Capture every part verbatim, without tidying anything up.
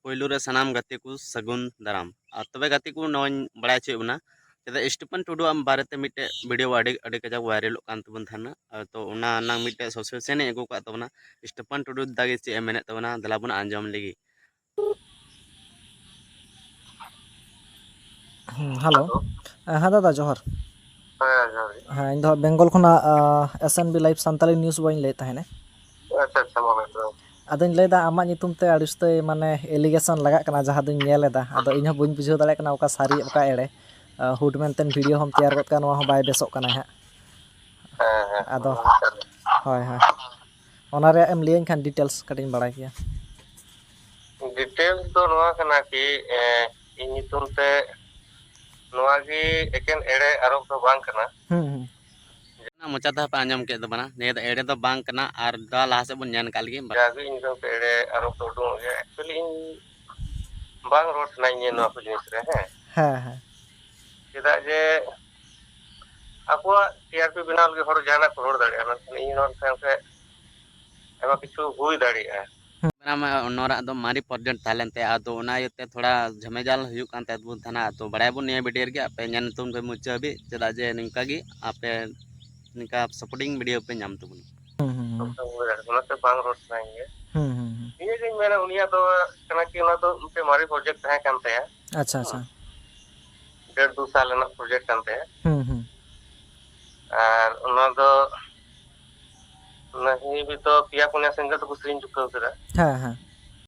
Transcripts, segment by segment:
ᱯᱳᱭᱞᱳ ᱨᱮ ᱥᱟᱱᱟᱢ ᱜᱟᱛᱮ ᱠᱚ ᱥᱟᱹᱜᱩᱱ ᱫᱟᱨᱟᱢ᱾ ᱟᱨ ᱛᱚᱵᱮ ᱜᱟᱛᱮ ᱠᱚ, ᱱᱚᱣᱟᱧ ᱵᱟᱲᱟᱭ ᱦᱚᱪᱚᱭᱮᱫ ᱵᱚᱱᱟ, ᱪᱮᱫᱟᱜ ᱥᱴᱤᱯᱷᱟᱱ ᱴᱩᱰᱩᱣᱟᱜ ᱵᱟᱨᱮᱛᱮ ᱢᱤᱫᱴᱮᱡ ᱵᱷᱤᱰᱤᱭᱳ ᱟᱹᱰᱤ, ᱟᱹᱰᱤ ᱠᱟᱡᱟᱠ ᱵᱷᱟᱭᱨᱟᱞᱚᱜ ᱠᱟᱱ ᱛᱟᱵᱚᱱ ᱛᱟᱦᱮᱱᱟ᱾ ᱟᱨ ᱛᱚ ᱚᱱᱟ ᱨᱮᱱᱟᱝ ᱢᱤᱫᱴᱮᱡ ᱥᱚᱵᱥᱠᱨᱤᱯᱥᱚᱱ ᱮ ᱟᱹᱜᱩ ᱠᱟᱜ ᱛᱟᱵᱚᱱᱟ᱾ ᱥᱴᱤᱯᱷᱟᱱ ᱴᱩᱰᱩ ᱫᱟ ᱜᱮ ᱪᱮᱫ ᱮ ᱢᱮᱱᱮᱫ ᱛᱟᱵᱚᱱᱟ, ᱫᱮᱞᱟ ᱵᱚᱱ ᱟᱸᱡᱚᱢ ᱞᱮᱜᱮ᱾ ᱦᱮᱸ, ᱦᱮᱞᱳ᱾ ᱦᱮᱸ, ᱫᱟᱫᱟ, ᱡᱚᱦᱟᱨ᱾ ᱦᱮᱸ, ᱡᱚᱦᱟᱨ ᱜᱮ᱾ ᱦᱮᱸ, ᱤᱧ ᱫᱚ ᱦᱟᱸᱜ ᱵᱮᱝᱜᱚᱞ ᱠᱷᱚᱱᱟᱜ, ᱟᱸ, S N B Live Santali news ᱵᱚᱭᱤᱧ ᱞᱟᱹᱭᱮᱫ ᱛᱟᱦᱮᱱᱟ᱾ ᱟᱪᱪᱷᱟ, ᱟᱪᱪᱷᱟ, ᱢᱟ ᱞᱟᱹᱭ ᱛᱟᱵᱚᱱ᱾ ᱟᱫᱚᱧ ᱞᱟᱹᱭᱫᱟ, ᱟᱢᱟᱜ ᱧᱩᱛᱩᱢ ᱛᱮ ᱟᱹᱰᱤ ᱩᱥᱛᱟᱹᱭ, ᱢᱟᱱᱮ, allegation ᱞᱟᱜᱟᱜ ᱠᱟᱱᱟ, ᱡᱟᱦᱟᱸ ᱫᱚᱧ ᱧᱮᱞ ᱮᱫᱟ᱾ ᱟᱫᱚ ᱤᱧ ᱦᱚᱸ ᱵᱟᱹᱧ ᱵᱩᱡᱷᱟᱹᱣ ᱫᱟᱲᱮᱭᱟᱜ ᱠᱟᱱᱟ, ᱚᱠᱟ ᱥᱟᱹᱨᱤ, ᱚᱠᱟ ᱮᱲᱮ᱾ ᱟᱸ, ᱦᱩᱰ ᱢᱮᱱᱛᱮ ᱵᱷᱤᱰᱤᱭᱳ ᱦᱚᱸᱢ ᱛᱮᱭᱟᱨ ᱜᱚᱫ ᱠᱟᱜᱼᱟ, ᱱᱚᱣᱟ ᱦᱚᱸ ᱵᱟᱭ ᱵᱮᱥᱚᱜ ᱠᱟᱱᱟ ᱦᱟᱸᱜ᱾ ᱦᱮᱸ, ᱦᱮᱸ, ᱟᱫᱚ, ᱚᱱᱟ ᱢᱟ ᱠᱟᱱ ᱜᱮ᱾ ᱦᱳᱭ, ᱦᱳᱭ᱾ ᱚᱱᱟ ᱨᱮᱭᱟᱜ ᱮᱢ ᱞᱟᱹᱭᱟᱹᱧ ᱠᱷᱟᱱ details ᱠᱟᱹᱴᱤᱡ ᱤᱧ ᱵᱟᱲᱟᱭ ᱠᱮᱭᱟ᱾ Details ᱫᱚ ᱱᱚᱣᱟ ᱠᱟᱱᱟ ᱠᱤ, ᱮᱸ, ᱤᱧ ᱧᱩᱛᱩᱢ ᱛᱮ ᱱᱚᱣᱟ ᱜᱮ ᱮᱠᱮᱱ ᱮᱲᱮ ᱟᱨᱳᱯ ᱫᱚ ᱵᱟᱝ ᱠᱟᱱᱟ᱾ ᱦᱩᱸ, ᱦᱩᱸ᱾ ᱚᱱᱟ ᱢᱚᱪᱟ ᱛᱮᱦᱚᱸ ᱯᱮ ᱟᱸᱡᱚᱢ ᱠᱮᱫ ᱛᱟᱵᱚᱱᱟ, ᱱᱤᱭᱟᱹ ᱫᱚ ᱮᱲᱮ ᱫᱚ ᱵᱟᱝ ᱠᱟᱱᱟ᱾ ᱟᱨ ᱫᱟ ᱞᱟᱦᱟ ᱥᱮᱫ ᱵᱚᱱ ᱧᱮᱞ ᱠᱟᱜ ᱞᱮᱜᱮ᱾ ᱡᱟᱜᱮ ᱤᱧ ᱧᱩᱛᱩᱢ ᱛᱮ ᱮᱲᱮ ᱟᱨᱳᱯ ᱫᱚ ᱩᱰᱩᱝᱚᱜ ᱜᱮᱭᱟ᱾ Actually, ᱤᱧ ᱵᱟᱝ ᱨᱚᱲ ᱥᱟᱱᱟᱧ ᱜᱮᱭᱟ ᱱᱚᱣᱟ ᱠᱚ ᱡᱤᱱᱤᱥ ᱨᱮ, ᱦᱮᱸ᱾ ᱦᱮᱸ, ᱦᱮᱸ᱾ ᱪᱮᱫᱟᱜ ᱡᱮ ᱟᱠᱚᱣᱟᱜ T R P ᱵᱮᱱᱟᱣ ᱞᱟᱹᱜᱤᱫ ᱦᱚᱲ ᱡᱟᱦᱟᱱᱟᱜ ᱠᱚ ᱨᱚᱲ ᱫᱟᱲᱮᱭᱟᱜᱼᱟ, ᱢᱮᱱᱠᱷᱟᱱ ᱤᱧ ᱨᱚᱲ ᱞᱮᱠᱷᱟᱱ ᱥᱮ ᱟᱭᱢᱟ ᱠᱤᱪᱷᱩ ᱦᱩᱭ ᱫᱟᱲᱮᱭᱟᱜᱼᱟ᱾ ᱦᱩᱸ᱾ ᱚᱱᱟ ᱢᱟ ᱚᱱᱚᱨᱟᱜ ᱫᱚ ᱢᱟᱨᱮ project ᱛᱟᱦᱮᱸ ᱞᱮᱱ ᱛᱟᱭᱟ, ᱟᱫᱚ ᱚᱱᱟ ᱤᱭᱟᱹᱛᱮ ᱛᱷᱚᱲᱟ ᱡᱷᱟᱢᱮᱡᱟᱞ ᱦᱩᱭᱩᱜ ᱠᱟᱱ ᱛᱟᱦᱮᱸ ᱛᱟᱵᱚᱱ ᱛᱟᱦᱮᱱᱟ᱾ ᱟᱫᱚ ᱵᱟᱲᱟᱭᱟᱵᱚᱱ ᱱᱤᱭᱟᱹ video ᱨᱮᱜᱮ, ᱟᱯᱮ ᱧᱮᱞ ᱧᱩᱛᱩᱢ ᱯᱮ ᱢᱩᱪᱟᱹᱫ ᱦᱟᱹᱵᱤᱡ, ᱪᱮᱫᱟᱜ ᱡᱮ ᱱᱤᱝᱠᱟ ᱜᱮ ᱟᱯᱮ ᱱᱤᱝᱠᱟ supporting video ᱯᱮ ᱧᱟᱢ ᱛᱟᱵᱚᱱᱟ᱾ ᱦᱩᱸ, ᱦᱩᱸ, ᱦᱩᱸ᱾ ᱚᱱᱟᱛᱮ ᱵᱟᱝ ᱨᱚᱲ ᱥᱟᱱᱟᱧ ᱜᱮᱭᱟ᱾ ᱦᱩᱸ, ᱦᱩᱸ, ᱦᱩᱸ᱾ ᱱᱤᱭᱟᱹᱜᱤᱧ ᱢᱮᱱᱟ, ᱩᱱᱤᱭᱟᱜ ᱫᱚ ᱠᱟᱱᱟ ᱠᱤ, ᱚᱱᱟ ᱫᱚ ᱢᱤᱫᱴᱮᱱ ᱢᱟᱨᱮ project ᱛᱟᱦᱮᱸ ᱠᱟᱱ ᱛᱟᱭᱟ᱾ ᱟᱪᱪᱷᱟ, ᱟᱪᱪᱷᱟ᱾ ᱰᱮᱲ ᱫᱩ ᱥᱟᱞ ᱨᱮᱱᱟᱜ project ᱠᱟᱱ ᱛᱟᱭᱟ᱾ ᱦᱩᱸ, ᱦᱩᱸ᱾ ᱟᱨ ᱚᱱᱟ ᱫᱚ ᱱᱟᱹᱦᱤ ᱵᱷᱤᱛᱚ ᱯᱮᱭᱟ ᱯᱩᱱᱭᱟ singer ᱫᱚᱠᱚ ᱥᱮᱨᱮᱧ ᱪᱩᱠᱟᱹᱣ ᱠᱮᱫᱟ᱾ ᱦᱮᱸ, ᱦᱮᱸ᱾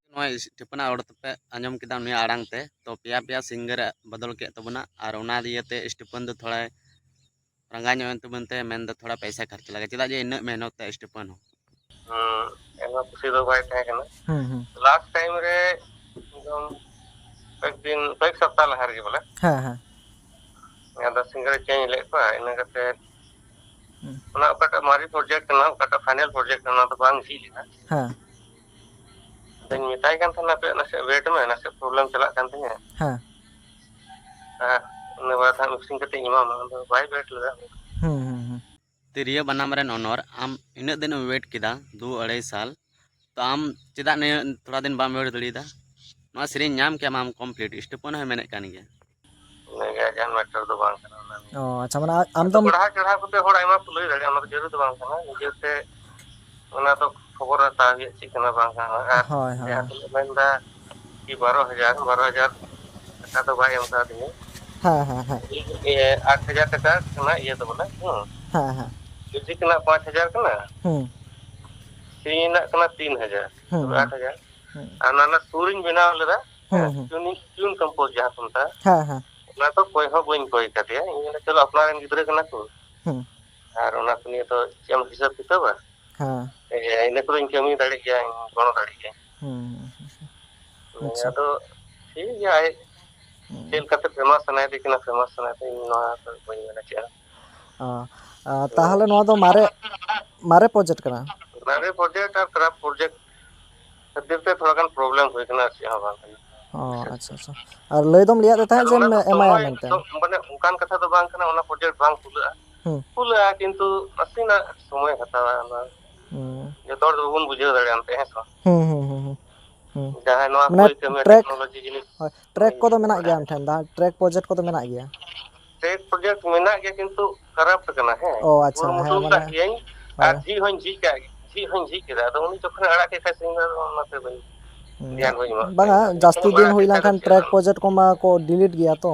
ᱱᱚᱜᱼᱚᱭ ᱥᱴᱤᱯᱷᱟᱱᱟᱜ ᱨᱚᱲ ᱛᱮᱯᱮ ᱟᱸᱡᱚᱢ ᱠᱮᱫᱟ ᱩᱱᱤᱭᱟᱜ ᱟᱲᱟᱝ ᱛᱮ, ᱛᱚ ᱯᱮᱭᱟ ᱯᱮᱭᱟ singer ᱮ ᱵᱚᱫᱚᱞ ᱠᱮᱫ ᱛᱟᱵᱚᱱᱟ, ᱟᱨ ᱚᱱᱟ ᱤᱭᱟᱹᱛᱮ ᱥᱴᱤᱯᱷᱟᱱ ᱫᱚ ᱛᱷᱚᱲᱟᱭ ᱨᱟᱸᱜᱟᱣ ᱧᱚᱜ ᱮᱱ ᱛᱟᱵᱚᱱ ᱛᱮ ᱢᱮᱱᱫᱟ ᱛᱷᱚᱲᱟ ᱯᱚᱭᱥᱟ ᱠᱷᱚᱨᱪᱟ ᱞᱟᱜᱟᱜᱼᱟ, ᱪᱮᱫᱟᱜ ᱡᱮ ᱤᱱᱟᱹᱜ ᱢᱮᱦᱱᱚᱛ ᱛᱮ ᱥᱴᱤᱯᱷᱟᱱ ᱦᱚᱸ᱾ ᱦᱩᱸ, ᱮᱱᱦᱚᱸ ᱠᱩᱥᱤ ᱫᱚ ᱵᱟᱭ ᱛᱟᱦᱮᱸ ᱠᱟᱱᱟ᱾ ᱦᱩᱸ, ᱦᱩᱸ᱾ Last time ᱨᱮ ᱮᱠᱫᱚᱢ ᱠᱚᱭᱮᱠ ᱫᱤᱱ, ᱠᱚᱭᱮᱠ ᱥᱚᱯᱛᱟᱦ ᱞᱟᱦᱟ ᱨᱮᱜᱮ ᱵᱚᱞᱮ᱾ ᱦᱮᱸ, ᱦᱮᱸ᱾ ᱟᱫᱚ singer ᱮ change ᱞᱮᱫ ᱠᱚᱣᱟ, ᱤᱱᱟᱹ ᱠᱟᱛᱮ ᱦᱩᱸ᱾ ᱚᱱᱟ ᱚᱠᱟᱴᱟᱜ ᱢᱟᱨᱮ project ᱠᱟᱱᱟ, ᱚᱠᱟᱴᱟᱜ final project ᱠᱟᱱᱟ, ᱚᱱᱟ ᱫᱚ ᱵᱟᱝ ᱡᱷᱤᱡ ᱞᱮᱱᱟ᱾ ᱦᱮᱸ᱾ ᱟᱫᱚᱧ ᱢᱮᱛᱟᱭ ᱠᱟᱱ ᱛᱟᱦᱮᱱᱟ, "ᱦᱟᱯᱮ ᱱᱟᱥᱮ wait ᱢᱮ, ᱱᱟᱥᱮ problem ᱪᱟᱞᱟᱜ ᱠᱟᱱ ᱛᱤᱧᱟᱹ᱾ ᱦᱮᱸ᱾ ᱟᱨ ᱤᱱᱟᱹ ᱵᱟᱫᱽ ᱦᱟᱸᱜ mixing ᱠᱟᱛᱮᱧ ᱮᱢᱟᱢᱟ", ᱟᱫᱚ ᱵᱟᱭ wait ᱞᱮᱫᱟ᱾ ᱦᱩᱸ, ᱦᱩᱸ, ᱦᱩᱸ᱾ ᱛᱤᱨᱭᱳ ᱵᱟᱱᱟᱢ ᱨᱮᱱ ᱚᱱᱚᱨ, ᱟᱢ ᱤᱱᱟᱹᱜ ᱫᱤᱱ ᱮᱢ wait ᱠᱮᱫᱟ, ᱫᱩ ᱟᱹᱲᱟᱹᱭ ᱥᱟᱞ, ᱛᱚ ᱟᱢ ᱪᱮᱫᱟᱜ ᱱᱤᱭᱟᱹ ᱛᱷᱚᱲᱟ ᱫᱤᱱ ᱵᱟᱢ wait ᱫᱟᱲᱮᱭᱟᱫᱟ? ᱱᱚᱣᱟ ᱥᱮᱨᱮᱧ ᱧᱟᱢ ᱠᱮᱫ ᱟᱢ complete, ᱥᱴᱤᱯᱷᱚᱱ ᱦᱚᱸᱭ ᱢᱮᱱᱮᱫ ᱠᱟᱱ ᱜᱮᱭᱟ᱾ ᱤᱱᱟᱹᱜᱮ ᱡᱟᱦᱟᱱ ᱢᱮᱴᱟᱨ ᱫᱚ ᱵᱟᱝ ᱠᱟᱱᱟ ᱚᱱᱟ ᱫᱚ᱾ ᱚ, ᱟᱪᱪᱷᱟ, ᱢᱟᱱᱮ ᱟ-, ᱟᱢ ᱟᱫᱚ ᱫᱚᱢ ᱵᱟᱲᱦᱟᱣ ᱪᱟᱲᱦᱟᱣ ᱠᱟᱛᱮ ᱦᱚᱲ ᱟᱭᱢᱟ ᱠᱚ ᱞᱟᱹᱭ ᱫᱟᱲᱮᱭᱟᱜᱼᱟ, ᱚᱱᱟ ᱫᱚ ᱡᱟᱹᱨᱩᱲ ᱫᱚ ᱵᱟᱝ ᱠᱟᱱᱟ᱾ ᱱᱤᱡᱮᱛᱮ ᱚᱱᱟ ᱫᱚ ᱠᱷᱚᱵᱚᱨ ᱦᱟᱛᱟᱣ ᱦᱩᱭᱩᱜ ᱪᱮᱫ ᱠᱟᱱᱟ ᱵᱟᱝ ᱠᱟᱱᱟ᱾ ᱟᱨ ᱦᱳᱭ, ᱦᱳᱭ᱾ ᱡᱟᱦᱟᱸ ᱛᱤᱱᱟᱹᱜ ᱢᱮᱱᱫᱟ ᱠᱤ ᱵᱟᱨᱚ ᱦᱟᱡᱟᱨ, ᱵᱟᱨᱚ ᱦᱟᱡᱟᱨ ᱴᱟᱠᱟ ᱫᱚ ᱵᱟᱭ ᱮᱢ ᱠᱟᱣᱫᱤᱧᱟ᱾ ᱦᱮᱸ, ᱦᱮᱸ, ᱦᱮᱸ᱾ ᱤᱭᱟᱹ, ᱟᱴ ᱦᱟᱡᱟᱨ ᱴᱟᱠᱟ ᱠᱟᱱᱟ ᱤᱭᱟᱹ ᱫᱚ ᱵᱚᱞᱮ, ᱦᱮᱸ᱾ ᱦᱮᱸ, ᱦᱮᱸ᱾ ᱢᱤᱣᱡᱤᱠ ᱨᱮᱱᱟᱜ ᱯᱟᱸᱪ ᱦᱟᱡᱟᱨ ᱠᱟᱱᱟ᱾ ᱦᱩᱸ᱾ ᱥᱮᱨᱮᱧ ᱨᱮᱱᱟᱜ ᱠᱟᱱᱟ ᱛᱤᱱ ᱦᱟᱡᱟᱨ, ᱦᱩᱸ, ᱛᱚᱵᱮ ᱦᱩᱸ᱾ ᱟᱴ ᱦᱟᱡᱟᱨ᱾ ᱦᱩᱸ᱾ ᱟᱨ ᱚᱱᱟ ᱨᱮᱱᱟᱜ ᱥᱩᱨᱤᱧ ᱵᱮᱱᱟᱣ ᱞᱮᱫᱟ, ᱦᱩᱸ, ᱦᱮᱸ, ᱦᱩᱸ᱾ ᱴᱤᱭᱩᱱᱤᱝ, ᱴᱤᱭᱩᱱ ᱠᱚᱢᱯᱳᱡᱽ ᱡᱟᱦᱟᱸ ᱠᱚ ᱢᱮᱛᱟᱜᱼᱟ, ᱦᱮᱸ, ᱦᱮᱸ᱾ ᱚᱱᱟ ᱫᱚ ᱚᱠᱚᱭ ᱦᱚᱸ ᱵᱟᱹᱧ ᱠᱚᱭ ᱠᱟᱫᱮᱭᱟ᱾ ᱤᱧ ᱢᱮᱱᱫᱟ, "ᱪᱚᱞᱚ, ᱟᱯᱱᱟᱨ ᱨᱮᱱ ᱜᱤᱫᱽᱨᱟᱹ ᱠᱟᱱᱟ ᱠᱚ, ᱦᱩᱸ᱾ ᱟᱨ ᱚᱱᱟ ᱠᱚ ᱱᱤᱭᱮ ᱫᱚ ᱪᱮᱫ ᱮᱢ ᱦᱤᱥᱟᱹᱵ ᱠᱤᱛᱟᱹᱵᱟ?" ᱦᱮᱸ᱾ ᱮ, ᱤᱱᱟᱹ ᱠᱚᱫᱚᱧ ᱠᱟᱹᱢᱤ ᱫᱟᱲᱮᱜ ᱜᱮᱭᱟ, ᱜᱚᱲᱚ ᱫᱟᱲᱮᱜ ᱜᱮᱭᱟ᱾ ᱦᱩᱸ, ᱦᱩᱸ, ᱦᱩᱸ᱾ ᱦᱩᱸ, ᱟᱪᱪᱷᱟ᱾ ᱟᱫᱚ ᱴᱷᱤᱠ ᱜᱮᱭᱟ, ᱟᱡ ᱦᱩᱸ᱾ ᱪᱮᱫ ᱞᱮᱠᱟᱛᱮ ᱯᱷᱮᱢᱟᱥ ᱥᱟᱱᱟᱭᱮᱫᱮ ᱠᱟᱱᱟ, ᱯᱷᱮᱢᱟᱥ ᱥᱟᱱᱟᱭᱮᱫᱮ, ᱤᱧ ᱱᱚᱣᱟ ᱫᱚ ᱵᱟᱹᱧ ᱢᱮᱱᱟ ᱪᱮᱫ ᱦᱚᱸ᱾ ᱚ, ᱟ, ᱛᱟᱦᱚᱞᱮ ᱱᱚᱣᱟ ᱫᱚ ᱢᱟᱨᱮ, ᱢᱟᱨᱮ ᱯᱨᱚᱡᱮᱠᱴ ᱠᱟᱱᱟ? ᱢᱟᱨᱮ ᱯᱨᱚᱡᱮᱠᱴ ᱟᱨ ᱠᱷᱟᱨᱟᱯ ᱯᱨᱚᱡᱮᱠᱴ ᱠᱷᱟᱹᱛᱤᱨ ᱛᱮ ᱛᱷᱚᱲᱟ ᱜᱟᱱ ᱯᱨᱚᱵᱞᱮᱢ ᱦᱩᱭ ᱠᱟᱱᱟ, ᱟᱨ ᱪᱮᱫ ᱦᱚᱸ ᱵᱟᱝ ᱠᱟᱱᱟ᱾ ᱚ, ᱵᱤᱥᱮᱥ ᱟᱪᱪᱷᱟ, ᱠᱚᱨᱮ᱾ ᱟᱪᱪᱷᱟ᱾ ᱟᱨ ᱞᱟᱹᱭ ᱫᱚᱢ ᱞᱟᱹᱭᱟᱫ ᱫᱤ ᱛᱟᱦᱮᱸᱫ ᱟᱫᱚ ᱡᱮᱢ ᱚᱱᱟ ᱫᱚ ᱮᱢᱟᱭᱟ ᱥᱚᱢᱚᱭ ᱢᱮᱱᱛᱮ᱾ ᱫᱚ, ᱢᱟᱱᱮ, ᱚᱱᱠᱟᱱ ᱠᱟᱛᱷᱟ ᱫᱚ ᱵᱟᱝ ᱠᱟᱱᱟ, ᱚᱱᱟ ᱯᱨᱚᱡᱮᱠᱴ ᱵᱟᱝ ᱠᱩᱞᱟᱹᱜᱼᱟ᱾ ᱦᱩᱸ᱾ ᱠᱩᱞᱟᱹᱜᱼᱟ, ᱠᱤᱱᱛᱩ ᱱᱟᱥᱮᱱᱟᱜ ᱥᱚᱢᱚᱭ ᱦᱟᱛᱟᱣᱟ ᱚᱱᱟ᱾ ᱦᱩᱸ᱾ ᱡᱚᱛᱚ ᱦᱚᱲ ᱫᱚ ᱵᱟᱵᱚᱱ ᱵᱩᱡᱷᱟᱹᱣ ᱫᱟᱲᱮᱭᱟᱜᱼᱟ ᱚᱱᱛᱮ, ᱦᱮᱸ ᱥᱮ ᱵᱟᱝ? ᱦᱩᱸ, ᱦᱩᱸ, ᱦᱩᱸ, ᱦᱩᱸ᱾ ᱦᱩᱸ᱾ ᱡᱟᱦᱟᱸᱭ ᱱᱚᱣᱟ ᱢᱟᱱᱮ ᱠᱚᱭ ᱠᱟᱹᱢᱤᱭᱟ, ᱴᱨᱮᱠ, ᱴᱮᱠᱱᱳᱞᱚᱡᱤ ᱡᱤᱱᱤᱥ, ᱦᱳᱭ, ᱴᱨᱮᱠ ᱩᱱᱤ ᱠᱚᱫᱚ ᱜᱮ ᱢᱮᱱᱟᱜ ᱜᱮᱭᱟ ᱵᱟᱲᱟᱭᱟ᱾ ᱟᱢ ᱴᱷᱮᱱ? ᱫᱟ-, ᱴᱨᱮᱠ ᱯᱨᱚᱡᱮᱠᱴ ᱠᱚᱫᱚ ᱢᱮᱱᱟᱜ ᱜᱮᱭᱟ? ᱴᱨᱮᱠ ᱯᱨᱚᱡᱮᱠᱴ ᱢᱮᱱᱟᱜ ᱜᱮᱭᱟ, ᱠᱤᱱᱛᱩ ᱠᱟᱨᱟᱯᱴ ᱠᱟᱱᱟ, ᱦᱮᱸ᱾ ᱚ, ᱟᱪᱪᱷᱟ, ᱦᱮᱸ, ᱠᱩᱨᱩᱢᱩᱴᱩ ᱢᱟᱱᱮ, ᱠᱟᱜ ᱜᱤᱭᱟᱹᱧ, ᱟᱨ ᱦᱳᱭ᱾ ᱡᱷᱤᱡ ᱦᱚᱧ ᱡᱷᱤᱡ ᱠᱟᱜ, ᱡᱷᱤᱡ ᱦᱚᱧ ᱡᱷᱤᱡ ᱠᱮᱫᱟ, ᱟᱫᱚ ᱩᱱᱤ ᱡᱚᱠᱷᱚᱱᱮ ᱟᱲᱟᱜ ᱠᱮᱫ ᱠᱷᱟᱱ ᱥᱮᱨᱮᱧ ᱫᱚ ᱚᱱᱟᱛᱮ ᱵᱟᱹᱧ ᱦᱩᱸ, ᱫᱷᱮᱭᱟᱱ ᱵᱟᱹᱧ ᱮᱢᱟᱜ ᱵᱟᱝᱟ, ᱛᱟᱦᱮᱸᱫ᱾ ᱡᱟᱹᱥᱛᱤ ᱡᱚᱠᱷᱚᱱᱮᱢ ᱫᱤᱱ ᱟᱲᱟᱜ ᱦᱩᱭ ᱠᱮᱫ ᱠᱷᱟᱱ ᱞᱮᱱᱠᱷᱟᱱ ᱫᱚ ᱪᱮᱫ ᱴᱨᱮᱠ ᱟᱫᱚ? ᱯᱨᱚᱡᱮᱠᱴ ᱠᱚᱢᱟ ᱠᱚ ᱰᱤᱞᱤᱴ ᱜᱮᱭᱟ ᱛᱚ᱾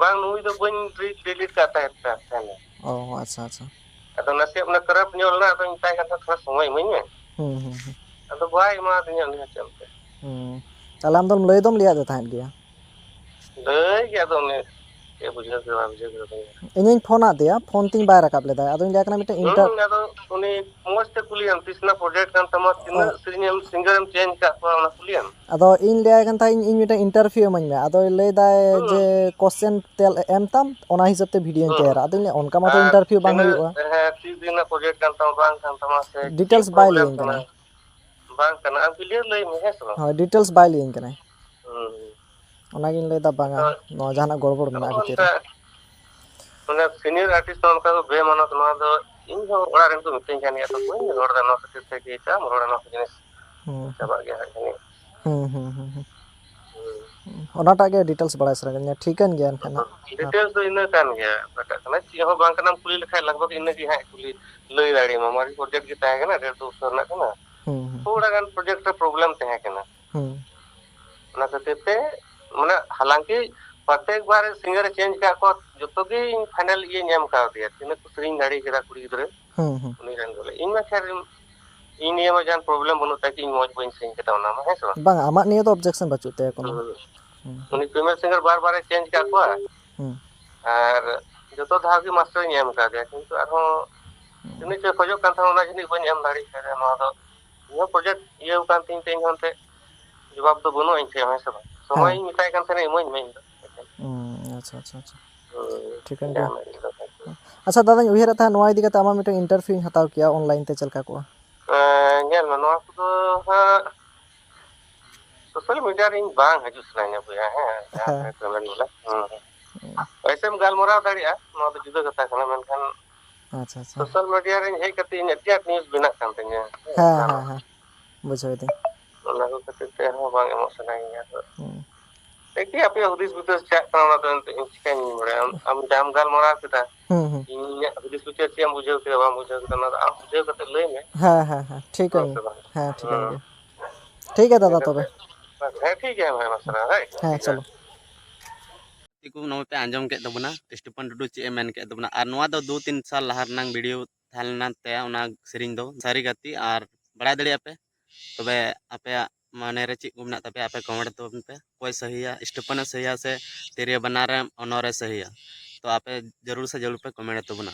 ᱵᱟᱝ, ᱱᱩᱭ ᱫᱚ ᱵᱟᱹᱧ ᱰᱤᱞᱤᱴ, ᱰᱤᱞᱤᱴ ᱠᱟᱜ ᱛᱟᱦᱮᱸᱫ, ᱛᱟᱦᱮᱸᱫ᱾ ᱚ, ᱟᱪᱪᱷᱟ, ᱟᱪᱪᱷᱟ᱾ ᱟᱫᱚ ᱱᱟᱥᱮᱭᱟᱜ ᱢᱟᱱᱮ ᱠᱷᱟᱨᱟᱯ ᱧᱚᱜ ᱞᱮᱱᱟ, ᱟᱫᱚᱧ ᱢᱮᱛᱟᱭ ᱠᱟᱱ ᱛᱟᱦᱮᱸᱫ, "ᱛᱷᱚᱲᱟ ᱥᱚᱢᱚᱭ ᱤᱢᱟᱹᱧ ᱢᱮ᱾" ᱦᱩᱸ, ᱦᱩᱸ, ᱦᱩᱸ᱾ ᱟᱫᱚ ᱵᱟᱭ ᱮᱢᱟᱫᱤᱧᱟ ᱩᱱᱤ ᱦᱚᱸ, ᱪᱮᱫ ᱮᱢ ᱢᱮᱛᱟᱭᱟ? ᱦᱩᱸ᱾ ᱛᱟᱦᱞᱮ ᱟᱢ ᱫᱚᱢ ᱞᱟᱹᱭ ᱫᱚᱢ ᱞᱟᱹᱭᱟᱫ ᱫᱮ ᱛᱟᱦᱮᱸᱫ ᱜᱮᱭᱟ? ᱞᱟᱹᱭ ᱜᱮ, ᱟᱫᱚ ᱩᱱᱤ ᱪᱮᱫ ᱵᱩᱡᱷᱟᱹᱣ ᱠᱮᱫᱟ, ᱵᱟᱭ ᱵᱩᱡᱷᱟᱹᱣ ᱠᱮᱫᱟ, ᱵᱟᱹᱧ ᱵᱟᱲᱟᱭᱟ᱾ ᱤᱧᱤᱧ ᱯᱷᱳᱱ ᱟᱫ ᱫᱮᱭᱟ, ᱯᱷᱳᱱ ᱛᱤᱧ ᱵᱟᱭ ᱨᱟᱠᱟᱵ ᱞᱮᱫᱟ᱾ ᱟᱫᱚᱧ ᱞᱟᱹᱭ ᱠᱟᱱᱟ, ᱢᱤᱫᱴᱮᱱ ᱤᱱᱴᱟᱨ- ᱦᱩᱸ, ᱟᱫᱚ ᱩᱱᱤ ᱢᱚᱸᱡᱽ ᱛᱮ ᱠᱩᱞᱤᱭᱮᱢ, ᱛᱤᱥ ᱨᱮᱱᱟᱜ ᱯᱨᱚᱡᱮᱠᱴ ᱠᱟᱱ ᱛᱟᱢᱟ, ᱚ᱾ ᱛᱤᱱᱟᱹᱜ ᱥᱮᱨᱮᱧ ᱮᱢ, ᱥᱤᱝᱜᱟᱨ ᱮᱢ ᱪᱮᱧᱡᱽ ᱟᱠᱟᱫ ᱠᱚᱣᱟ, ᱚᱱᱟ ᱠᱩᱞᱤᱭᱮᱢ᱾ ᱟᱫᱚ ᱤᱧ ᱞᱟᱹᱭᱟᱭ ᱠᱟᱱ ᱛᱟᱦᱮᱸᱫ, "ᱤᱧ, ᱤᱧ ᱢᱤᱫᱴᱮᱱ ᱤᱱᱴᱟᱨᱵᱷᱤᱭᱩ ᱤᱢᱟᱹᱧ ᱢᱮ", ᱟᱫᱚᱭ ᱞᱟᱹᱭ ᱫᱟᱭ ᱦᱩᱸ᱾ ᱡᱮ, "ᱠᱚᱥᱪᱮᱱ ᱛᱮᱞ ᱮᱢ ᱛᱟᱢ, ᱚᱱᱟ ᱦᱤᱥᱟᱹᱵ ᱛᱮ ᱵᱷᱤᱰᱤᱭᱳᱧ ᱦᱩᱸ᱾ ᱛᱮᱭᱟᱨᱟ᱾" ᱟᱫᱚᱧ ᱞᱟᱹᱭᱟ, "ᱚᱱᱠᱟ ᱢᱟᱛᱚ ᱟᱨ ᱤᱱᱴᱟᱨᱵᱷᱤᱭᱩ ᱵᱟᱝ ᱛᱤᱱᱟᱹᱜ, ᱦᱩᱭᱩᱜᱼᱟ᱾" ᱦᱮᱸ, ᱛᱤᱥ ᱫᱤᱱ ᱨᱮᱱᱟᱜ ᱯᱨᱚᱡᱮᱠᱴ ᱠᱟᱱ ᱛᱟᱢᱟ, ᱵᱟᱝ ᱠᱟᱱ ᱛᱟᱢᱟ, ᱥᱮ ᱪᱮᱫ ᱰᱤᱴᱮᱞᱥ ᱵᱟᱭ ᱯᱨᱚᱵᱞᱮᱢ ᱞᱟᱹᱭᱟᱹᱧ ᱠᱟᱱᱟ᱾ ᱠᱟᱱᱟ? ᱵᱟᱝ ᱠᱟᱱᱟ, ᱟᱢ ᱠᱞᱤᱭᱟᱨ ᱞᱟᱹᱭ ᱢᱮ, ᱦᱮᱸ ᱥᱮ ᱵᱟᱝ? ᱦᱳᱭ, ᱰᱤᱴᱮᱞᱥ ᱵᱟᱭ ᱞᱟᱹᱭᱟᱹᱧ ᱠᱟᱱᱟᱭ᱾ ᱦᱩᱸ᱾ ᱚᱱᱟᱜᱤᱧ ᱞᱟᱹᱭᱫᱟ, ᱵᱟᱝᱟ, ᱟᱫᱚ ᱱᱚᱣᱟ ᱡᱟᱦᱟᱱᱟᱜ ᱜᱚᱲᱵᱚᱲ ᱱᱚᱜᱼᱚ ᱢᱮᱱᱟᱜᱼᱟ ᱵᱷᱤᱛᱤᱨ ᱱᱚᱝᱠᱟ, ᱨᱮ᱾ ᱢᱟᱱᱮ, ᱥᱤᱱᱤᱭᱚᱨ ᱟᱨᱴᱤᱥᱴ ᱦᱚᱸ ᱚᱱᱠᱟ ᱠᱚ ᱵᱮᱢᱟᱱᱚᱛ, ᱱᱚᱣᱟ ᱫᱚ ᱤᱧ ᱦᱚᱸ ᱚᱲᱟᱜ ᱨᱮᱱ ᱠᱚ ᱢᱤᱛᱟᱹᱧ ᱠᱟᱱ ᱜᱮᱭᱟ, ᱛᱚ ᱵᱟᱹᱧ ᱨᱚᱲ ᱮᱫᱟ ᱱᱚᱣᱟ ᱠᱷᱟᱹᱛᱤᱨ ᱛᱮ, ᱡᱮ ᱪᱟᱜ ᱮᱢ ᱨᱚᱲᱟ, ᱱᱚᱣᱟ ᱠᱚ ᱡᱤᱱᱤᱥ ᱦᱩᱸ, ᱦᱩᱸ᱾ ᱪᱟᱵᱟᱜ ᱜᱮᱭᱟ ᱦᱟᱸᱜ ᱡᱟᱹᱱᱤᱡ᱾ ᱦᱩᱸ, ᱦᱩᱸ, ᱦᱩᱸ, ᱦᱩᱸ᱾ ᱚᱱᱟᱴᱟᱜ ᱜᱮ details ᱵᱟᱲᱟᱭ ᱥᱟᱱᱟ ᱠᱟᱱᱟ, ᱴᱷᱤᱠᱟᱹᱱ ᱜᱮᱭᱟ ᱮᱱᱠᱷᱟᱱ ᱦᱟᱸᱜ᱾ Details ᱫᱚ ᱤᱱᱟᱹ ᱠᱟᱱ ᱜᱮᱭᱟ, ᱮᱴᱟᱜ ᱠᱟᱱᱟ ᱪᱮᱫ ᱦᱚᱸ ᱵᱟᱝ ᱠᱟᱱᱟᱢ ᱠᱩᱞᱤ ᱞᱮᱠᱷᱟᱡ ᱞᱟᱜᱽ ᱵᱷᱟᱜᱽ ᱤᱱᱟᱹ ᱜᱮ ᱦᱟᱸᱜ ᱠᱩᱞᱤ ᱞᱟᱹᱭ ᱫᱟᱲᱮᱭᱟᱢᱟ, ᱢᱟᱨᱮ project ᱜᱮ ᱛᱟᱦᱮᱸ ᱠᱟᱱᱟ, ᱰᱮᱲ ᱫᱩ ᱵᱚᱪᱷᱚᱨ ᱨᱮᱱᱟᱜ ᱠᱟᱱᱟ᱾ ᱦᱩᱸ, ᱦᱩᱸ᱾ ᱛᱷᱚᱲᱟ ᱜᱟᱱ project ᱨᱮ problem ᱛᱟᱦᱮᱸ ᱠᱟᱱᱟ᱾ ᱦᱩᱸ᱾ ᱚᱱᱟ ᱠᱷᱟᱹᱛᱤᱨ ᱛᱮ, ᱢᱟᱱᱮ, ᱦᱟᱞᱟᱝᱠᱤ ᱯᱨᱚᱛᱮᱠ ᱵᱟᱨ singer ᱮ change ᱠᱟᱜ ᱠᱚᱣᱟ, ᱡᱚᱛᱚ ᱜᱮ ᱤᱧ final ᱤᱭᱟᱹᱧ ᱮᱢ ᱠᱟᱣᱫᱮᱭᱟ, ᱛᱤᱱᱟᱹᱜ ᱠᱚ ᱥᱮᱨᱮᱧ ᱫᱟᱲᱮ ᱠᱮᱫᱟ ᱠᱩᱲᱤ ᱜᱤᱫᱽᱨᱟᱹ᱾ ᱦᱩᱸ, ᱦᱩᱸ᱾ ᱩᱱᱤ ᱨᱮᱱ ᱵᱚᱞᱮ, ᱤᱧ ᱢᱟ ᱠᱷᱮᱨ, ᱤᱧ ᱱᱤᱭᱟᱹ ᱢᱟ ᱡᱟᱦᱟᱱ problem ᱵᱟᱹᱱᱩᱜ ᱛᱟᱭ, ᱤᱧ ᱢᱚᱡᱽ ᱵᱟᱹᱧ ᱥᱮᱨᱮᱧ ᱠᱟᱫᱟ ᱚᱱᱟ ᱢᱟ, ᱦᱮᱸ ᱥᱮ ᱵᱟᱝ? ᱵᱟᱝ, ᱟᱢᱟᱜ ᱱᱤᱭᱟᱹ ᱫᱚ objection ᱵᱟᱹᱪᱩᱜ ᱛᱟᱭᱟ ᱠᱳᱱᱳ᱾ ᱦᱩᱸ᱾ ᱦᱩᱸ᱾ ᱩᱱᱤ female singer ᱵᱟᱨ ᱵᱟᱨ ᱮ change ᱠᱟᱜ ᱠᱚᱣᱟ᱾ ᱦᱩᱸ᱾ ᱟᱨ ᱡᱚᱛᱚ ᱫᱷᱟᱣ ᱜᱮ ᱢᱟᱥᱴᱟᱨᱤᱧ ᱮᱢ ᱠᱟᱫᱮᱭᱟ, ᱠᱤᱱᱛᱩ ᱟᱨᱦᱚᱸ ᱦᱩᱸ᱾ ᱛᱤᱱᱟᱹᱜ ᱪᱚᱭ ᱠᱷᱚᱡᱚᱜ ᱠᱟᱱ ᱛᱟᱦᱮᱱᱟ, ᱚᱱᱟ ᱡᱟᱹᱱᱤᱡ ᱵᱟᱹᱧ ᱮᱢ ᱫᱟᱲᱮᱭᱟᱜ ᱠᱟᱱᱟ᱾ ᱱᱚᱣᱟ ᱫᱚ ᱤᱧ ᱦᱚᱸ project ᱤᱭᱟᱹᱣ ᱠᱟᱱ ᱛᱤᱧ ᱛᱮ ᱤᱧ ᱦᱚᱸ ᱮᱱᱛᱮᱫ ᱡᱚᱵᱟᱵ ᱫᱚ ᱵᱟᱹᱱᱩᱜᱼᱟ ᱤᱧ ᱴᱷᱮᱱ, ᱦᱮᱸ ᱥᱮ ᱵᱟᱝ? ᱦᱮᱸ᱾ ᱥᱚᱢᱚᱭᱤᱧ ᱢᱮᱛᱟᱭ ᱠᱟᱱ ᱛᱟᱦᱮᱱᱟ, ᱤᱢᱟᱹᱧ ᱢᱮ ᱤᱧ ᱫᱚ᱾ ᱦᱩᱸ, ᱟᱪᱪᱷᱟ, ᱟᱪᱪᱷᱟ, ᱟᱪᱪᱷᱟ᱾ ᱦᱩᱸ, ᱴᱷᱤᱠᱟᱹᱱ ᱜᱮᱭᱟ᱾ ᱡᱟᱦᱟᱱᱟᱜ ᱜᱮ ᱫᱚᱨᱠᱟᱨ ᱠᱟᱱᱟ᱾ ᱟᱪᱪᱷᱟ, ᱫᱟᱫᱟᱧ ᱩᱭᱦᱟᱹᱨᱮᱫ ᱛᱟᱦᱮᱸᱫ, ᱱᱚᱣᱟ ᱤᱫᱤ ᱠᱟᱛᱮ ᱟᱢᱟᱜ ᱢᱤᱫᱴᱟᱝ interview ᱤᱧ ᱦᱟᱛᱟᱣ ᱠᱮᱭᱟ, online ᱛᱮ ᱪᱮᱫ ᱞᱮᱠᱟ ᱠᱚᱜᱼᱟ? ᱮᱸ, ᱧᱮᱞ ᱢᱮ, ᱱᱚᱣᱟ ᱠᱚᱫᱚ ᱦᱟᱸᱜ social media ᱨᱮ ᱤᱧ ᱵᱟᱝ ᱦᱤᱡᱩᱜ ᱥᱟᱱᱟᱧᱟ ᱵᱚᱭᱦᱟ, ᱦᱮᱸ, ᱡᱟᱦᱟᱸ ᱦᱮᱸ᱾ ᱠᱚᱨᱮ ᱯᱮ ᱢᱮᱱ ᱵᱚᱞᱮ᱾ ᱦᱩᱸ᱾ ᱦᱩᱸ᱾ ᱮᱭᱥᱮᱢ ᱜᱟᱞᱢᱟᱨᱟᱣ ᱫᱟᱲᱮᱭᱟᱜᱼᱟ, ᱱᱚᱣᱟ ᱫᱚ ᱡᱩᱫᱟᱹ ᱠᱟᱛᱷᱟ ᱠᱟᱱᱟ, ᱢᱮᱱᱠᱷᱟᱱ ᱟᱪᱪᱷᱟ, ᱟᱪᱪᱷᱟ᱾ Social media ᱨᱮ ᱤᱧ ᱦᱮᱡ ᱠᱟᱛᱮ ᱤᱧ ᱟᱹᱰᱤ ᱟᱸᱴ news ᱵᱮᱱᱟᱜ ᱠᱟᱱ ᱛᱤᱧᱟ᱾ ᱦᱮᱸ, ᱦᱮᱸ, ᱦᱮᱸ᱾ ᱵᱩᱡᱷᱟᱹᱣ ᱫᱟᱹᱧ᱾ ᱚᱱᱟ ᱠᱚ ᱠᱷᱟᱹᱛᱤᱨ ᱛᱮ ᱟᱨᱦᱚᱸ ᱵᱟᱝ ᱮᱢᱚᱜ ᱥᱟᱱᱟᱧᱟ᱾ ᱟᱫᱚ ᱦᱩᱸ᱾ ᱫᱮᱠᱷᱤ ᱟᱯᱮᱭᱟᱜ ᱦᱩᱫᱤᱥ ᱵᱤᱪᱟᱹᱨ ᱪᱮᱫ ᱠᱟᱱᱟ, ᱚᱱᱟ ᱫᱚ ᱮᱱᱛᱮ ᱤᱧ ᱪᱤᱠᱟᱹᱧ ᱵᱟᱲᱟᱭᱟ? ᱟᱢ, ᱟᱢ ᱡᱟᱢ ᱜᱟᱞᱢᱟᱨᱟᱣ ᱠᱮᱫᱟ, ᱦᱩᱸ, ᱦᱩᱸ᱾ ᱤᱧᱟᱹᱜ ᱦᱩᱫᱤᱥ ᱵᱤᱪᱟᱹᱨ ᱪᱮᱫ ᱮᱢ ᱵᱩᱡᱷᱟᱹᱣ ᱠᱮᱫᱟ, ᱵᱟᱢ ᱵᱩᱡᱷᱟᱹᱣ ᱠᱮᱫᱟ, ᱚᱱᱟ ᱫᱚ ᱟᱢ ᱵᱩᱡᱷᱟᱹᱣ ᱠᱟᱛᱮ ᱞᱟᱹᱭ ᱢᱮ᱾ ᱦᱮᱸ, ᱦᱮᱸ, ᱦᱮᱸ᱾ ᱴᱷᱤᱠᱟᱹᱱ ᱦᱮᱸ ᱥᱮ ᱜᱮᱭᱟ᱾ ᱵᱟᱝ? ᱦᱮᱸ, ᱴᱷᱤᱠᱟᱹᱱ ᱦᱮᱸ᱾ ᱜᱮᱭᱟ᱾ ᱴᱷᱤᱠ ᱜᱮᱭᱟ ᱫᱟᱫᱟ ᱛᱚᱵᱮ᱾ ᱦᱮᱸ, ᱴᱷᱤᱠ ᱜᱮᱭᱟ, ᱦᱮᱸ, ᱢᱟ ᱥᱟᱨᱦᱟᱣ, ᱦᱮᱸ, ᱦᱮᱸ, ᱴᱷᱤᱠ ᱜᱮᱭᱟ᱾ ᱪᱚᱞᱚ᱾ ᱜᱟᱛᱮ ᱠᱚ ᱱᱚᱜᱼᱚᱭ ᱯᱮ ᱟᱸᱡᱚᱢ ᱠᱮᱫ ᱛᱟᱵᱚᱱᱟ, ᱥᱴᱤᱯᱷᱟᱱ ᱴᱩᱰᱩ ᱪᱮᱫ ᱮ ᱢᱮᱱ ᱠᱮᱫ ᱛᱟᱵᱚᱱᱟ᱾ ᱟᱨ ᱱᱚᱣᱟ ᱫᱚ ᱫᱩ ᱛᱤᱱ ᱥᱟᱞ ᱞᱟᱦᱟ ᱨᱮᱱᱟᱝ video ᱛᱟᱦᱮᱸ ᱞᱮᱱᱟ ᱛᱮ, ᱚᱱᱟ ᱥᱮᱨᱮᱧ ᱫᱚ ᱥᱟᱹᱨᱤ ᱜᱟᱛᱮ ᱟᱨ ᱵᱟᱲᱟᱭ ᱫᱟᱲᱮᱭᱟᱜᱼᱟ ᱯᱮ᱾ ᱛᱚᱵᱮ ᱟᱯᱮᱭᱟᱜ ᱢᱚᱱᱮ ᱨᱮ ᱪᱮᱫ ᱠᱚ ᱢᱮᱱᱟᱜ ᱛᱟᱯᱮᱭᱟ, ᱟᱯᱮ comment ᱛᱟᱵᱚᱱ ᱯᱮ᱾ ᱚᱠᱚᱭ ᱥᱟᱹᱦᱤᱭᱟ, ᱥᱴᱤᱯᱷᱟᱱ ᱮ ᱥᱟᱹᱦᱤᱭᱟ ᱥᱮ ᱛᱤᱨᱭᱳ ᱵᱟᱱᱟᱨ ᱨᱮ ᱚᱱᱚᱨ ᱮ ᱥᱟᱹᱦᱤᱭᱟ? ᱛᱚ ᱟᱯᱮ ᱡᱟᱹᱨᱩᱲ ᱥᱮ ᱡᱟᱹᱨᱩᱲ ᱯᱮ comment ᱛᱟᱵᱚᱱᱟ᱾